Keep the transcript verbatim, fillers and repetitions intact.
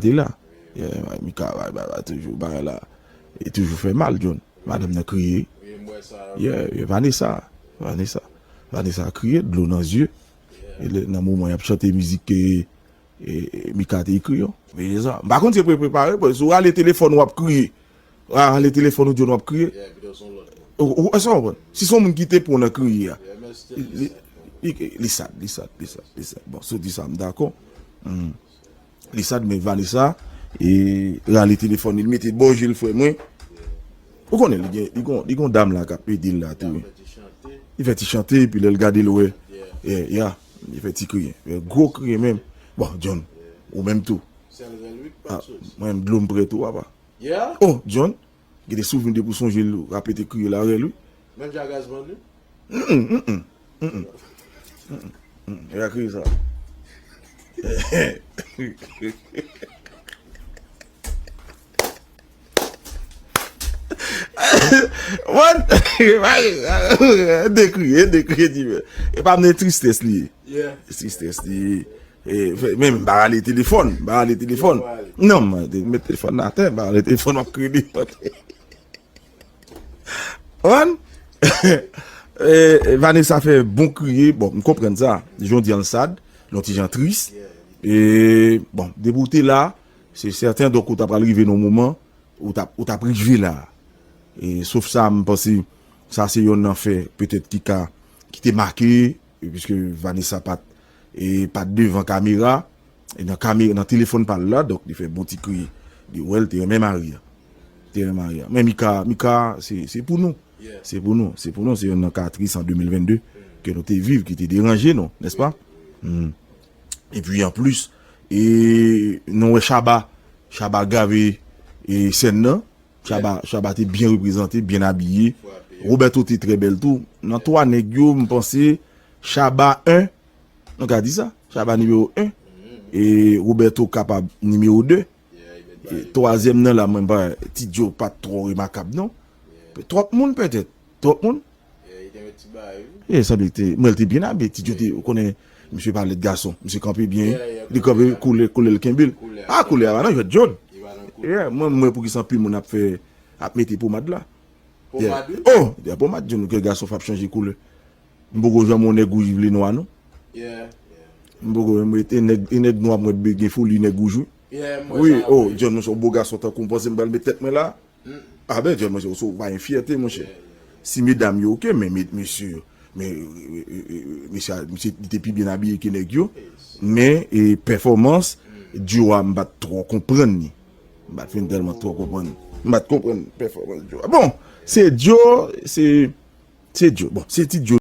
te la. Yeah, Mika, ba, ba, ba, toujou, bagay la. E toujou fè mal, John. Madanm nan kriye. Yeah, yeah, Vanessa. Vanessa. Vanessa kriye, dlo nan zye. E lè, nan moman y ap chante mizik ke, e, e, Mika te ekri yo. Veye sa. M pa konn si yo pre-, prepare, paske si w rale telefòn w ap kriye. W rale telefòn ou John w ap kriye. Ou, ou, èske w konprann? Si se yon moun ki te pran nan kriye a. Li, li, li sad, li sad, li sad, li sad. Bon, si w di sa, m dakò. Hmm. Li sad, men Vanessa, e, rale telefòn li, li mete bò je l, frè mwen. Ou konnen, li gen, li gon, li gon dam la k ap ede l la tou, wi. Li fè ti chante, epi lè l gade l wè. Yeah, yeah. Li fè ti kriye. Fè gwo kriye menm. Bon, John, ou menm tou. Ah, mwen menm, dlo m prè tou, papa. Oh, John, gen de souvni depi w sonje l, w ap rete kriye la, rèl, wi. Menm jan Gazman, wi. Mm, mm, mm, mm, mm. Mm, mm, mm. E a kriye sa. What? Dekriye, dekriye, di. E pa m nan tristès li ye. Yeah. Tristès li ye. E, fè, men m pa rale telefòn, m pa rale telefòn. Non, m met telefòn atè, m pa rale telefòn, m ap kriye. Konprann? E, Vanessa fè bon kriye. Bon, m konprann sa. Jodi an l sad, l yon ti jan tris. E, bon, depi w te la, se sèten, donk, ou ta pral rive nan moman, ou ta, ou ta rive la. E, sof sa, m panse, sa se yonn nan fè, petèt, ki ka, ki te make, e, piske Vanessa pa t, e, pa t devan kamera, e nan kame-, nan telefòn pa l la, donk li fè bon ti kri. Li wè l te renmen mari a. Te renmen mari a. Men Mika, Mika, se, se pou nou. Se pou nou. Se pou nou. Se yonn nan ka tris an de mil vennde ke nou te viv, ki te deranje nou, nèspa? Hmm. Epi, anplis, e, nou wè Shabba, Shabba grave, e, sèn nan. Shabba, Shabba te byen reprezante, byen abiye. Roberto te trè bèl tou. Nan twa nèg yo, m panse Shabba en, nou ka di sa, Shabba nimewo en, e Roberto kapab nimewo de. E twazyèm nan la, mwen pa, Ti Joe pa t twò remakab non. Twòp moun petèt, twòp moun. E sanble te, mwen, l te byen abiye, Ti Joe te, ou konnen, misye pa lèd gason, misye kanpe byen, li kanpe koulè, koulè l kenbe l. Ah, koulè a pa nan jwèt John. Yeah, mwen, mwen, poukisa anpil moun ap fè, ap mete pomad la? Oh, de pomad John, ke gason f ap chanje koulè. M poko janm wè yon nèg wouj vle nwa non. M poko menm wè, e nèg, e nèg nwa mwen gen foli nèg wouj wi. Wi, oh, John, mwen se yon bo gason tankou w, panse m pral met tèt mwen la? Ah ben, John, mwen se, se pa yon fyète, monchè. Si medam yo oke, men, men mesye yo, men, e, e, e, e, mesye a, misye, li te pi byen abiye ke nèg yo. Men, e, pèfòmans, duo a, m pa t twò konprann li. M pa t fin tèlman twò konprann. M pa t konprann pèfòmans duo a. Bon, se duo, se, se duo. Bon, se ti duo.